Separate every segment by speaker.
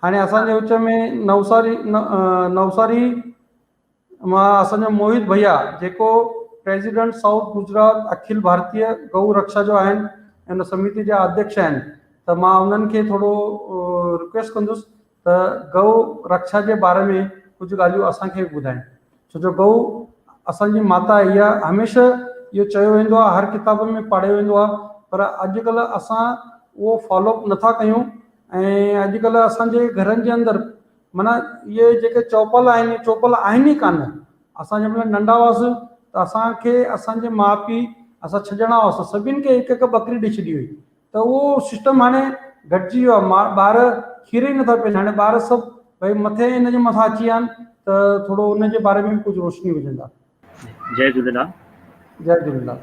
Speaker 1: هاڻي اسان جي وچ ۾ نوساري نوساري مان اسان جو موهت ڀيا جيڪو پريزيڊنٽ سائوٿ گجرات اکل ڀارتيه گئو رڪشا جو آهن ۽ ان سميتي جا اڌيڪش آهن ته مان انهن کي ٿورو رڪويسٽ ڪندس ته گئو رڪشا جي باري ۾ ڪجهه ڳالهيون اسان کي به ٻڌائين ڇو جو گئو اسان جي ماتا آهي اها هميشه اهو چيو ويندو آهي هر ڪتاب ۾ پاڙهيو ويندو آهي پر اڄڪلهه اسان اهو فالو اپ نٿا ڪيون ۽ اڄڪلهه اسان جي گهرن جي اندر معنيٰ اهي جيڪي چوپل آهن اهي چوپل آهن ئي ڪانه. اسان جنهن مهل ننڍا هئاسين ته اسان کي اسان جي ماء پيء اسان ڇهه ڄڻا هئاسين سڀني کي هڪ هڪ ٻڪري ڏئي ڇڏي هئي ته اهو سسٽم هاڻي گهٽجي ويو آهي ٻار کير ئي نٿا پين هاڻي ٻار سڀ ڀئي مٿي ان جي مٿان اچي ويا آهن ته ٿورو ان جي باري ۾ به ڪجهه روشني وجهندا.
Speaker 2: جئي جهوليلال.
Speaker 1: جئي جهوليلال.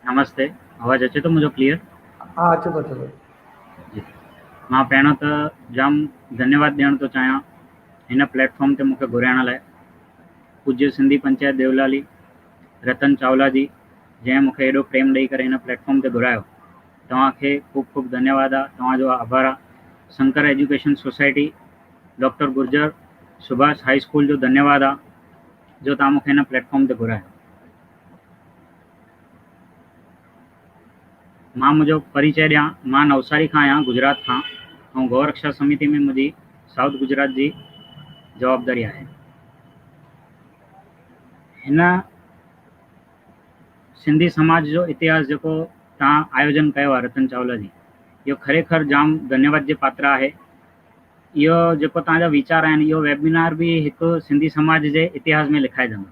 Speaker 2: نمستي آواز اچي ٿو منهنجو ڪليئر؟
Speaker 1: ها اچي ٿو اچي ٿو.
Speaker 2: جي مان پهريون ته جام ڌنيواد ڏيڻ ٿو چاهيان هن پليٽ فارم تي مونکي گهرائڻ لاء پوجيه سنڌي پنچائت ديولالي رتن چاولا جي جنهن مونکي ايڏو پريم ڏئي ڪري هن پليٽ فارم تي گهرايو توهان کي خوب خوب ڌنيواد آ توهان جو آڀار آ Shankar education society doctor Gurjar Subhash high school جو ڌنيواد آ جو توهان مونکي هن پليٽ فارم تي گهرايو. مان منهنجو پريچئه ڏيان، مان نوساري کان آهيان، گجرات کان ۽ گئو رڪشا سميتي ۾ منهنجي سائوٿ گجرات جي جوابداري آهي. هن سنڌي سماج جو اتهاس جيڪو توهان آيوجن ڪيو آهي رتن چاولا جي، اهو کري کر جام ڌنيواد جي پاتر آهي. اهو جيڪو توهان جا ويچار آهن، اهو ويبينار به هڪ سنڌي سماج جي اتهاس ۾ لکائجندو.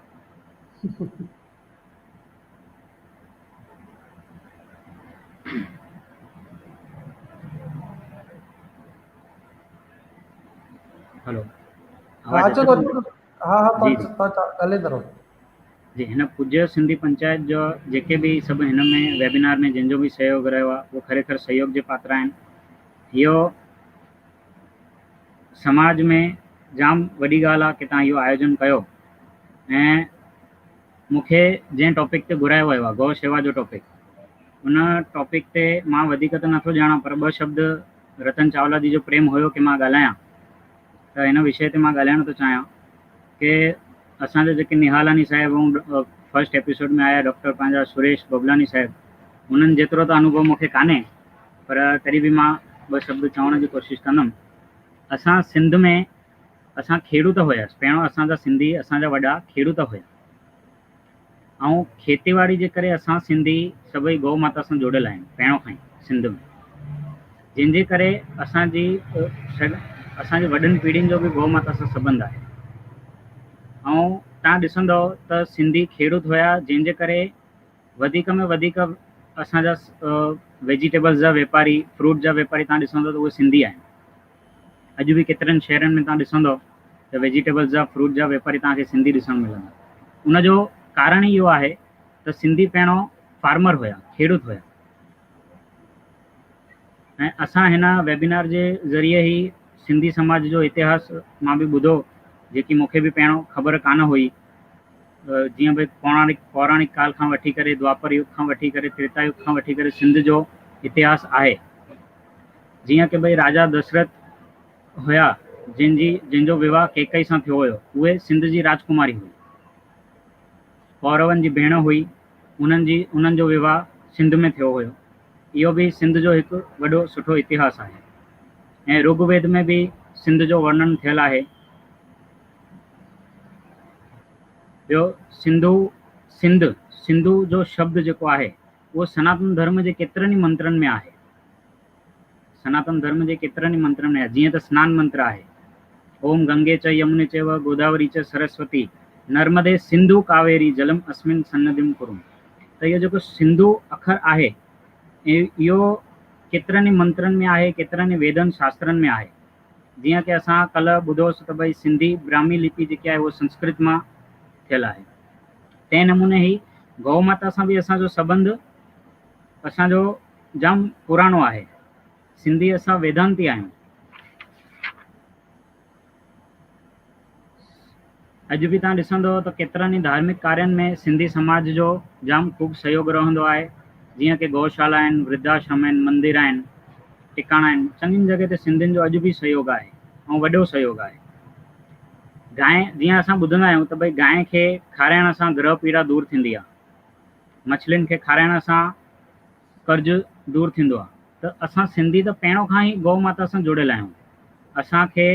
Speaker 2: هلو
Speaker 1: ها اچو ٿو ها ها ڳالهائيندا رهو.
Speaker 2: جي هن پوجيه سنڌي پنچائت جو جيڪي به سڀ هن ۾ ويبينار ۾ جن جو به سهيوگ رهيو آهي اهو کري کر سهيوگ جي پاتر آهن. اهو سماج ۾ جام وڏي ڳالهه آهي ڪي تان اهو آيوجن ڪيو ۽ مون کي جنهن ٽاپڪ تي گهرايو ويو آهي گئو شيوا جو ٽاپڪ ان ٽاپڪ تي مان وڌيڪ ته نٿو ڄاڻان پر ٻه شبد رتن چاولا جي جو پريم هيو ڪي مان ڳالهايان ته هن وشي تي مان ڳالهائڻ ٿو چاهيان ڪي اسان جا جيڪي نهالاني صاحب ۽ فرسٽ ايپيسوڊ ۾ آيا ڊاڪٽر پنهنجا سريش ببلاني صاحب انهن جيترو ته انوڀو مون کي ڪانهي پر تڏهن به مان ٻه شبد چوڻ جي ڪوشش ڪندم اسان سنڌ ۾ اسان کيڙوت هياس، پهريون اسان جا سنڌي اسان جا وڏا کيڙوت هيا ۽ کيتي واڙي جي ڪري اسان سنڌي سڀئي گئو ماتا سان جوڙيل آهيون پهريون کان ئي سنڌ ۾ جنهن جي ڪري اسان جي اسان جي وڏن پيڙهين جو به گئو ماتا سان سنٻنڌ آهي ۽ تان ڏسندو ته سنڌي کيڙوت هيا جنهن جي ڪري وڌيڪ ۾ وڌيڪ اسان جا ويجيٽيبلز جا ويپاري فروٽ جا ويپاري تان ڏسندو ته اهي سنڌي آهن اڄ به ڪيترن شهرن ۾ توهان ڏسندؤ ته ويجيٽيبلز جا فروٽ جا ويپاري توهان کي سنڌي ڏسڻ ملندا. ان جو ڪارڻ ئي اهو آهي ته سنڌي پهريون فارمر هيا، کيڙوت هيا ۽ اسان هن ويبينار جي ذريعي هي سنڌي سماج جو اتهاس مان به ٻڌو جيڪي مون کي به پهريون خبر ڪانه هئي جيئن ڀئي پوراڻڪ پوراڻڪ ڪال کان وٺي ڪري دوآپر يگ کان وٺي ڪري تريتا يگ کان وٺي ڪري سنڌ جو اتهاس آهي. جيئن ڪه ڀئي راجا دشرٿ هيا جن جي جن جو وواهه ڪيڪئي سان ٿيو هيو اهي سنڌ جي راجڪماري هئي ڪورون جي ڀيڻ هئي انهن جي انهن جو وواهه سنڌ ۾ ٿيو هيو اهو به سنڌ جو هڪ وڏو سٺو اتهاس آهي ۽ رگ ويد ۾ به سنڌ جو ورڻن ٿيل آهي ٻيو سنڌو سنڌ سنڌو جو شبد جيڪو آهي اهو سناتن ڌرم جي ڪيترن ئي منترن ۾ آهي. سناتن ڌرم جي ڪيترن ئي منترن ۾ آهي، جيئن ته سنان منتر آهي، اوم گنگي چ يمني چيو گوداوري چ سرسوتي نرمدي سنڌو ڪاويري جلم اسمن سنڌيم ڪرم ته اهو جيڪو سنڌو اکر آهي اهو ڪيترن ئي منترن ۾ آهي، ڪيترن ئي ويدن شاسترن ۾ آهي. جيئن ڪه اسان ڪلهه ٻڌوس ته ڀئي سنڌي براهمي لپي جيڪي آهي اهو سنسڪرت مان ٿيل آهي. تنهن نموني هي گئو ماتا سان به اسان جو سٻنڌ اسان جو جام پراڻو آهي. سنڌي اسان ويدانتي آهيون. اڄ به توهان ڏسندو ته ڪيترن ئي ڌارمڪ ڪارين ۾ سنڌي سماج جو جام خوب سهيوگ رهندو آهي. جيئن ڪي گئوشالا آهن، ورڌاشرم آهن، مندر آهن، ٽڪاڻا آهن، چڱين جڳهين تي سنڌين جو اڄ به سهيوگ آهي. ۽ وڏو سهيوڳ آهي. گانء جيئن اسان ٻڌندا آهيون ته ڀئي گانء کي کارائڻ سان گرهه پيڙا دور ٿيندي آهي، مڇلين کي کارائڻ سان قرض دور ٿيندو آهي ته اسان سنڌي ته پهريون کان ئي گئو ماتا سان جڙيل آهيون. اسان کي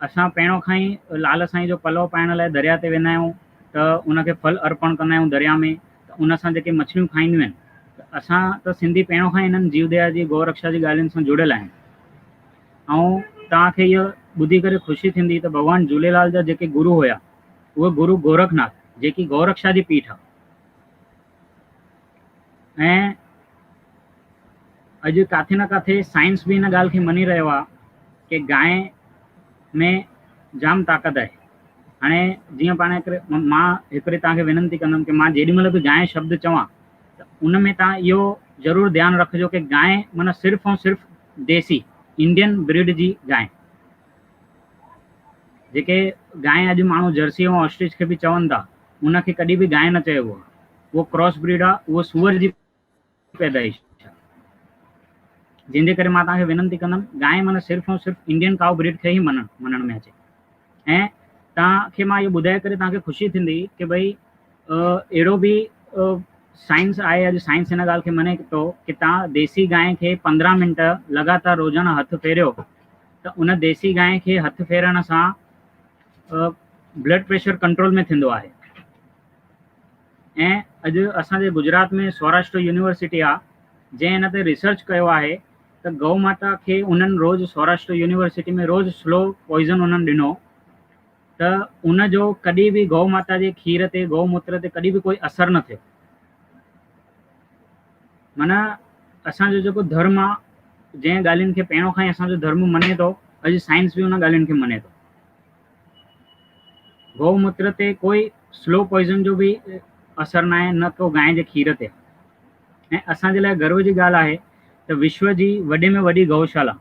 Speaker 2: اسان پهريون کان ئي لال سائين جو پلئو پائڻ لاء درياء تي ويندا آهيون ته ان کي ڦل ارپڻ ڪندا آهيون درياء ۾ ته ان سان جيڪي مڇليون کائينديون آهن ته اسان ته سنڌي پهريون کان ئي انهن جيو ديا جي گئو رڪشا جي ڳالهين سان جڙيل آهيون. ۽ توهان کي اهو ٻڌي ڪري خوشي ٿيندي ته ڀڳوان جهوليلال جا جيڪي گرو هيا اهي گرو گورکناٿ جيڪي گئو رڪشا جي پيٺ آهي ۽ اڄ ڪاٿي نه ڪاٿي سائنس به ان ڳالهه کي مڃي رهيو آهي ڪي گانء ۾ جام طاقت آهي. هاڻي جيئن پاڻ هڪڙي مان هڪڙي توهان کي وينتي ڪندم ڪي مان جيڏي مهل به گانء شبد چوان ته ان ۾ توهان اهو ضرور ڌيان رکجو ڪي گانء معنيٰ صرف ۽ صرف ديسي انڊين بريڊ جي گانء. جيڪي گانء اڄ ماڻهو جرسي ۽ آسٽرچ کي به چون ٿا ان کي ڪڏهن به گانء نه چئبو آهي. اهو ڪراس بريڊ آهي اهو سوئر جي پيدائش آهي. جنهن جي ڪري مان توهان کي وينتي ڪندم گانء معنيٰ صرف ۽ صرف انڊين ڪائو بريڊ کي ئي مڃڻ مڃڻ ۾ اچي ۽ توهان کي مان اهو ٻڌائي ڪري توهان کي خوشي ٿيندي ڪي ڀئي اهڙو به سائنس آهي اڄ سائنس هن ڳالهه کي مڃي ٿو ڪي توهان ديسي گانء کي 15 منٽ لڳاتار روزانه هٿ ڦيريو ته ان ديسي گانء کي هٿ ڦيرڻ سان بلڊ پريشر ڪنٽرول ۾ ٿيندو آهي. ۽ اڄ اسان جي گجرات ۾ سوراشٽر يونيورسٽي آ جنهن ان تي ريسرچ ڪيو آهي ته گئو ماتا کي انهن روز سوراشٽر يونيورسٽي ۾ روز سلو پوائزن انهن ڏنو ته ان جو ڪڏهن به گئو ماتا جي کير تي گئو موتر تي ڪڏهن به ڪوئي اثر نه ٿيو. معنيٰ اسان جو جيڪو ڌرم آ جنهن ڳالهين کي پهريون کان ئي اسان جو ڌرم مڃي ٿو اڄ سائنس به ان ڳالهين کي مڃي ٿو. گئو موتر تي ڪوئي سلو پوائزن جو به اثر ناهي نه ڪو گانء جي کير تي ۽ اسان جي لاء گرو جي ڳالهه آهي ته وشو جي وڏي ۾ وڏي گئوشالا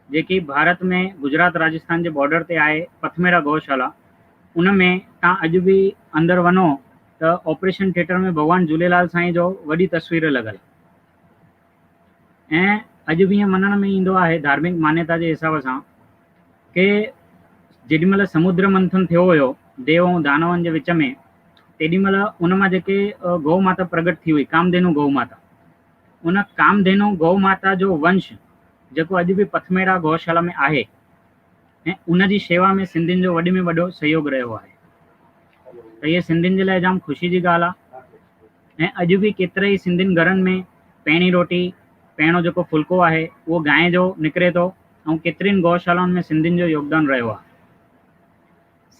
Speaker 2: جيڪي ڀارت ۾ گجرات راجسٿان جي بارڊر تي آهي پٿميڙا گئوشالا ان ۾ تان اڄ به اندر وڃو ته آپريشن ٿيٽر ۾ ڀڳوان جهوليلال سائين جو وڏي تصوير لڳل ۽ اڄ به ائين مڃڻ ۾ ايندو آهي ڌارمڪ مانيتا جي حساب سان ڪي جيڏي مهل سمدر منٿن ٿيو هيو ديو ۽ دانون جي وچ ۾ تيڏي مهل ان مان جيڪي گئو ماتا پرگٽ ٿي هئي ڪامڌينو گئو ماتا ان ڪامڌينو گئو ماتا جو ونش جيڪو اڄ به پٿميڙا گئوشالا ۾ آهي ۽ ان جي شيوا ۾ سنڌين جو وڏي ۾ وڏو سهيوگ رهيو آهي ته اهي سنڌين جي لاء جام خوشي جي ڳالهه آهي ۽ اڄ به ڪيتري ئي سنڌين گهرن ۾ پهرين روٽي، پهريون جيڪو ڦلڪو آهي، اهو گانء جو نڪري ٿو ۽ ڪيترين گئوشالائن ۾ سنڌين جو يوگدان رهيو آهي.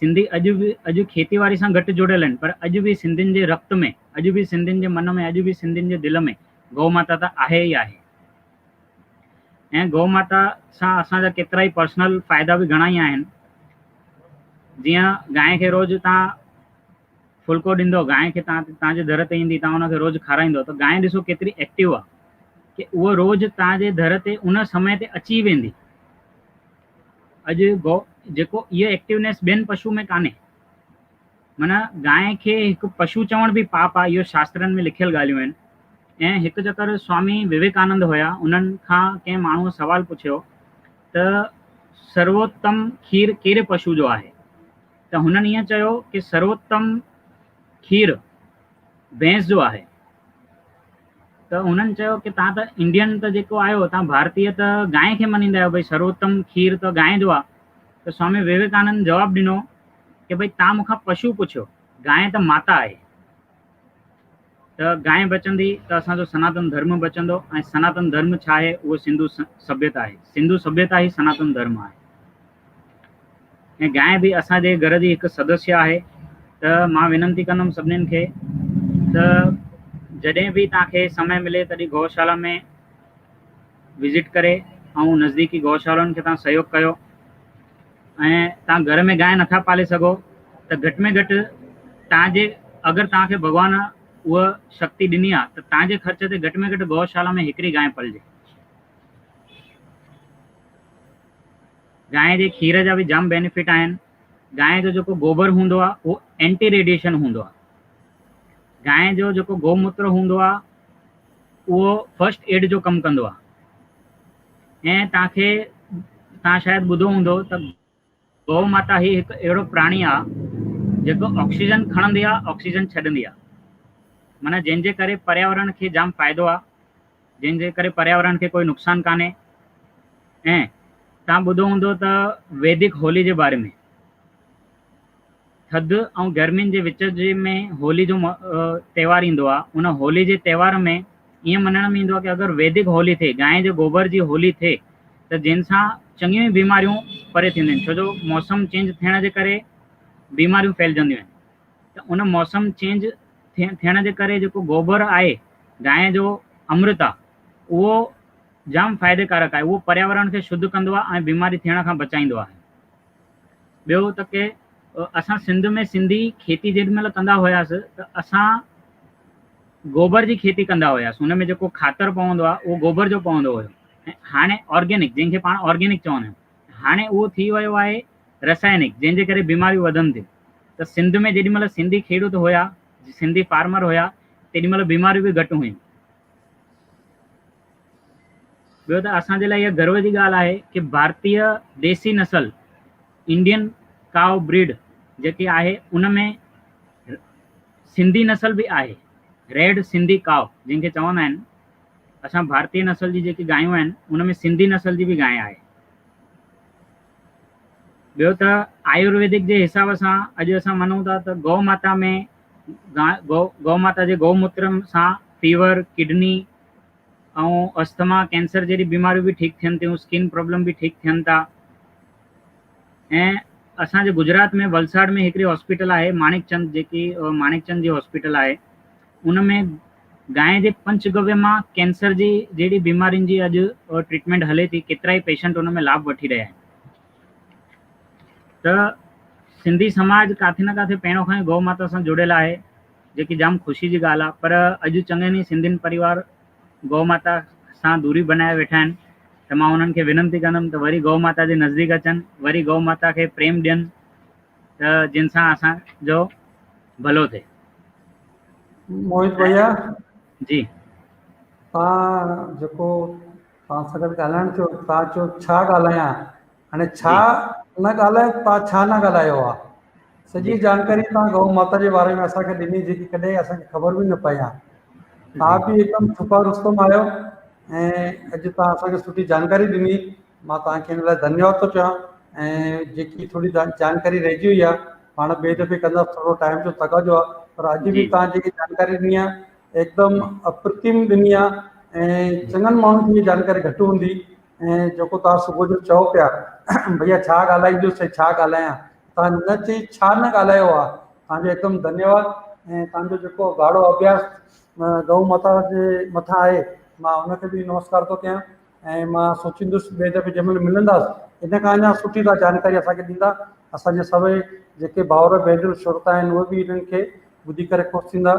Speaker 2: سنڌي اڄ به اڄ کيتي واري سان گهٽ جڙيل آهن پر اڄ به سنڌين جي رت ۾، اڄ به سنڌين جي من ۾، اڄ به سنڌين جي دل ۾ گئو ماتا ته آهي ئي آهي. ۽ گئو ماتا سان اسان جا ڪيترائي پرسنل فائدا به گهڻا ئي آهن. جيئن گانء کي روز تان ڦلڪو ڏيندو گانء کي تان تان جي در تي ايندي تان ان کي روز کارائيندو ته گانء ڏسو ڪيتري ايڪٽو آ ڪي اهو روز تان جي در تي ان سمي تي اچي ويندي اڄ گو جيڪو اهو ايڪٽونيس ٻين پشو ۾ ڪانهي معنيٰ گانء کي هڪ پشو چوڻ به پاپ آ اهو شاسترن ۾ لکيل ڳالهيون آهن ۽ هڪ چڪر سوامي وويڪانند هيا انهن کان ڪنهن ماڻهوء سوال پڇيو ته سروتم کير ڪهڙي پشو جو آهي ته هنن ائين چيو ڪي سروتم کير ڀينس جو آهي ته هنن چيو ڪي تان ته انڊين ته جيڪو آهيو تان ڀارتيه ته گانء کي مڃيندا آهيو ڀئي سروتم کير ته گانء جو آهي ته سوامي وويڪانند جواب ڏنو ڪي ڀئي تان مون کان پشو پڇيو گانء ته ماتا آهي ته گانء بچندي ته اسان جو سناتن ڌرم بچندو ۽ سناتن ڌرم ڇا آهي اهو سنڌو سڀيتا آهي سنڌو سڀيتا ئي سناتن ڌرم آهي ۽ گانء به اسان جي گهر جي هڪ سدسيه آهي ته مان وينتي ڪندم سڀنين کي ته جڏهن به توهان کي سمي ملي تڏهن گئوشالا ۾ وزٽ ڪري ۽ نزديڪي گئوشالائن کي توهان سهيوگ ڪيو ۽ توهان گهر ۾ گانء نٿا پالي سگهو ته گهٽ ۾ گهٽ توهان جي اگر توهان کي ڀڳوان اها شڪتي ڏني آهي ته توهان جي خرچ تي گهٽ ۾ گهٽ گئوشالا ۾ هڪڙي گانء پلجي. گانء جي کير جا به جام بينيفٽ آهن. گانء جو جيڪو گوبر هوندو آهي اهو اينٽي ريڊيئيشن هوندو آهي. گانء جو جيڪو گومتر هوندو آهي اهو فرسٽ ايڊ جو ڪم ڪندو آهي ۽ توهان کي توهان شايد ٻڌو هوندو ته گئو ماتا هي هڪ اهڙو پراڻي آ جيڪو آڪسيجن کڻندي آ آڪسيجن ڇڏندي آ معنيٰ جنهن جي ڪري پرياورڻ کي جام فائدو آ جنهن جي ڪري پرياورڻ کي ڪوئي نقصان ڪانهي ۽ توهان ٻڌو هوندو ته ويدڪ هولي جي باري ۾ ٿڌ ۽ گرمين جي وچ جي ۾ هولي جو تهوار ايندو آ ان هولي جي تهوار ۾ ائين مڃڻ ۾ ايندو آ ڪي اگر ويدڪ هولي ٿئي گانء جي گوبر جي هولي ٿئي ته جنهن سان چڱيون ئي بيماريون پري ٿينديون آهن ڇو جو موسم چينج ٿيڻ جي ڪري بيماريون ڦهلجنديون آهن ته ان موسم چينج ٿيڻ جي ڪري جيڪو گوبر آهي گانء جو امرت آ اهو جام فائديڪارڪ آهي اهو پرياورڻ کي شڌ ڪندو آهي ۽ بيماري ٿيڻ کان بچائيندو آهي ٻيو ته ڪي اسان سنڌ ۾ سنڌي کيتي جيڏي مهل ڪندا هياس ته اسان گوبر جي کيتي ڪندا هياس ان ۾ جيڪو کاتر پوندو آهي اهو گوبر جو پوندو هيو ۽ هاڻي آرگينڪ جنهن کي پاڻ آرگينڪ چوندا آهيون هاڻي اهو ٿي ويو آهي رسائنڪ جنهن جي ڪري بيماريون وڌن ٿيون ته سنڌ ۾ جيڏي مهل سنڌي کيڙوت هيا سنڌي فارمر هيا تيڏي مهل بيماريون به گهٽ هيون ٻيو ته اسان جي لاء اها گرو جي ڳالهه آهي ڪي ڀارتيه ديسي نسل انڊين ڪائو بريڊ جيڪي آهي ان ۾ سنڌي نسل به آهي ريڊ سنڌي ڪائو جنهن کي چوندا آهن اسان ڀارتيه نسل جي جيڪي گايون آهن ان ۾ سنڌي نسل جي به گانء آهي ٻيو ته آيورويدڪ جي حساب سان اڄ اسان مڃون ٿا ته گئو ماتا ۾ گئو ماتا جي گئو موتر سان فيور، ڪڊني ۽ اسٿما، ڪينسر جهڙي بيماريون به ٺيڪ ٿين ٿيون، اسڪن پرابلم به ٺيڪ ٿين ٿا ۽ اسان جي گجرات ۾ ولساڙ ۾ هڪڙي هاسپيٽل آهي ماڻڪ چند جيڪي ماڻڪ چند جي هاسپيٽل آهي ان ۾ گانء جي پنچ گويه مان ڪينسر جي جهڙي بيمارين جي اڄ ٽريٽمينٽ هلي ٿي ڪيترائي پيشنٽ ان ۾ لاڀ وٺي رهيا آهن ته سنڌي سماج ڪاٿي نه ڪاٿي پهريون کان ئي گئو ماتا سان جڙيل آهي جيڪي جام خوشي جي ڳالهه آهي پر اڄ چڱن ئي سنڌين پريوار گئو ماتا سان دوري بنائي ويٺا آهن ته مان انهن کي وينتي ڪندم ته وري گئو ماتا جي نزديڪ اچن وري گئو ماتا کي پريم ڏين ته جن سان اسان جو ڀلو ٿئي.
Speaker 1: موهت ڀيا
Speaker 2: جي
Speaker 1: تان جيڪو تان سان گڏ ڳالهائڻ ٿيو تان چيو ڇا ڳالهايان هاڻي ڇا نه ڳالهايو تان ڇا نه ڳالهايو آ سڄي جانڪاري تان گئو ماتا جي باري ۾ اسان کي ڏني جيڪي ڪڏهن اسان کي خبر به نه پئي آ تان به هڪدم ڇپا رستم آهيو ۽ اڄ تان اسان کي سٺي جانڪاري ڏني مان توهان کي ان لاء ڌنيواد ٿو چوان ۽ جيڪي ٿوري جانڪاري رهجي وئي آهي پاڻ ٻئي دفعي ڪنداسين ٿورو ٽائيم جو تقاضو آهي پر اڄ به توهان جيڪي جانڪاري ڏني آهي هڪدم اپرتم ڏني آهي ۽ چڱن ماڻهن کي جانڪاري گهٽ هوندي ۽ جيڪو توهان صبح جو چئو پيا ڀئيا ڇا ڳالهائيندس ۽ ڇا ڳالهايان توهان نه چئي ڇا نه ڳالهايو آهي توهان جو هڪدم ڌنيواد ۽ توهان جو جيڪو گاڙو اڀياس گئو ماتا جي مٿان آهي مان ان کي به نمسڪار ٿو ڪيان ۽ مان سوچيندس ٻئي دفعي جنهن مهل ملنداس ان کان اڃا سٺي توهان جانڪاري اسان کي ڏيندا اسان جي سڀئي جيڪي ڀائر ڀينرون شروتا آهن اهي به انهن کي ٻڌي ڪري خوش ٿيندا.